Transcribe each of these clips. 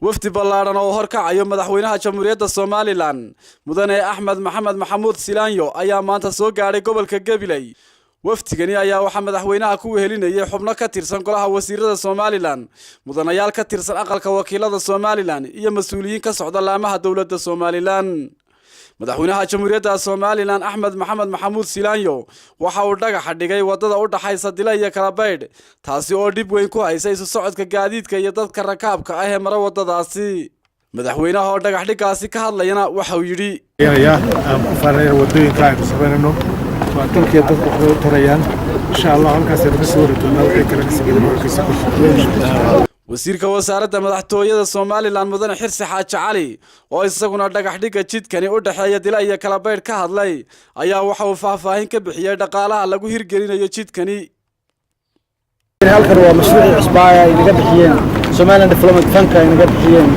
Wafdi ballaadhan oo horkacayo madaxweynaha Jamhuuriyadda Somaliland, Mudane Axmed Maxamed Maxamuud Silaanyo, ayaa maanta soo gaadhay gobolka Gabiley. Wafdigani ayaa waxaa madaxweynaha ku wehelinayay xubno ka tirsan golaha wasiirada Somaliland, mudanayaal ka tirsan aqalka wakiilada Somaliland iyo mas-uuliyiin ka socda laamaha dowladda Somaliland. Madaxweynaha Jamhuuriyadda Somaliland, Axmed Maxamed Maxamuud Silaanyo, waxa uu dhagaxa dhigay wadada u dhaxaysa Dila iyo Kalabaydh, taasi oo dhib weyn ku haysa isu socodka gaadiidka iyo dadka rakaabka ah ee mara wadadaasi. Madaxweynaha oo dhagax dhiggaasi ka hadlayana waxa uu yidhi: Aan ku faanaya wadooyinka aynu samaynayno, waa dalkiiyo dadku waxbay u tarayaan. Insha Allah halkaasaynu ka sii wari doonaa wixii kale kasii horkiisa. Wasiirka wasaaradda madaxtooyada Somaliland, Mudane Xirsi Xaaji Cali, oo isaguna dhagax dhigga jidkani u dhexeeya Dila iyo Kalabaydh ka hadlay, ayaa waxa uu faahfaahin ka bixiyey dhaqaalaha lagu hirgelinayo jidkani. Halkan waa mashruucii cusbaaya ay naga bixiyeen Somaliland Development Fundka, ay naga bixiyeen,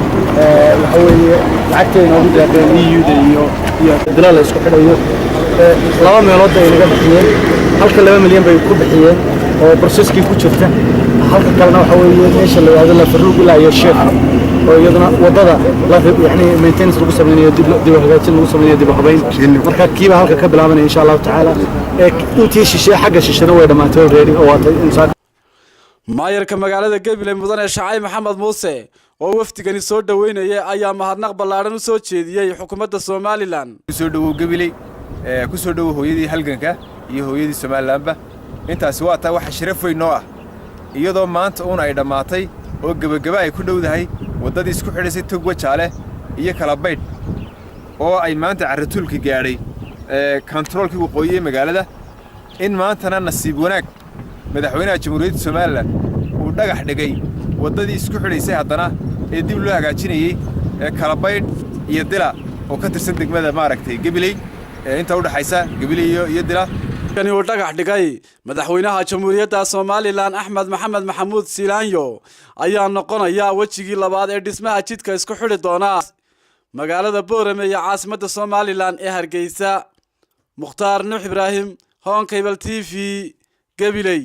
waxa weeye lacagtii ay noogu deeqeen EU-da iyo Dila la isku xidhayo. Laba meelood ay naga bixiyeen. Halka 2 milyan bay ku bixiyeen oo processkii ku jirta. Halka kalena waxa weeye meesha la yidhahdo Lafaruug ilaa iyo Sheekh, oo iyaduna waddada la yani maintenance lagu sameynayo, dib u hagaajin lagu sameynayo, dib u habayn. Marka kiiba halka ka bilaabanaya, insha Allahu tacaala. Intii shishe, xagga shishena way dhammaatay already oo waatay. Maayarka magaalada Gabiley, Mudane Shacay Maxamed Muuse, oo wafdigani soo dhoweynayay, ayaa mahadnaq ballaadhan u soo jeediyey xukuumadda Somaliland. Kusoo dhowow Gabiley, ku soo dhowow hooyadii halganka iyo hooyadii Somalilandba. Intaasi waa taa. Waxa sharaf weyn noo ah, iyadoo maanta uun ay dhammaatay oo gebagaba ay ku dhowdahay waddadii isku xidhaysay Tog Wajaale iyo Kalabaydh, oo ay maanta carratuulka gaadhay kontaroolkii waqooyi ee magaalada, in maantana nasiib wanaag madaxweynaha Jamhuuriyadda Somaliland uu dhagax dhigay waddadii isku xidhaysay haddana ee dib loo hagaajinayey ee Kalabaydh iyo Dila, oo ka tirsan degmada maaragtay Gebiley, ee inta u dhaxaysa Gebiley iyo Dila. Kani uu dhagax dhigay madaxweynaha Jamhuuriyadda Somaliland, Axmed Maxamed Maxamuud Silaanyo, ayaa noqonaya wejigii labaad ee dhismaha jidka isku xidhi doona magaalada Boorame iyo caasimadda Somaliland ee Hargeysa. Mukhtaar Nuux Ibraahim, Horn Cable TV, Gabiley.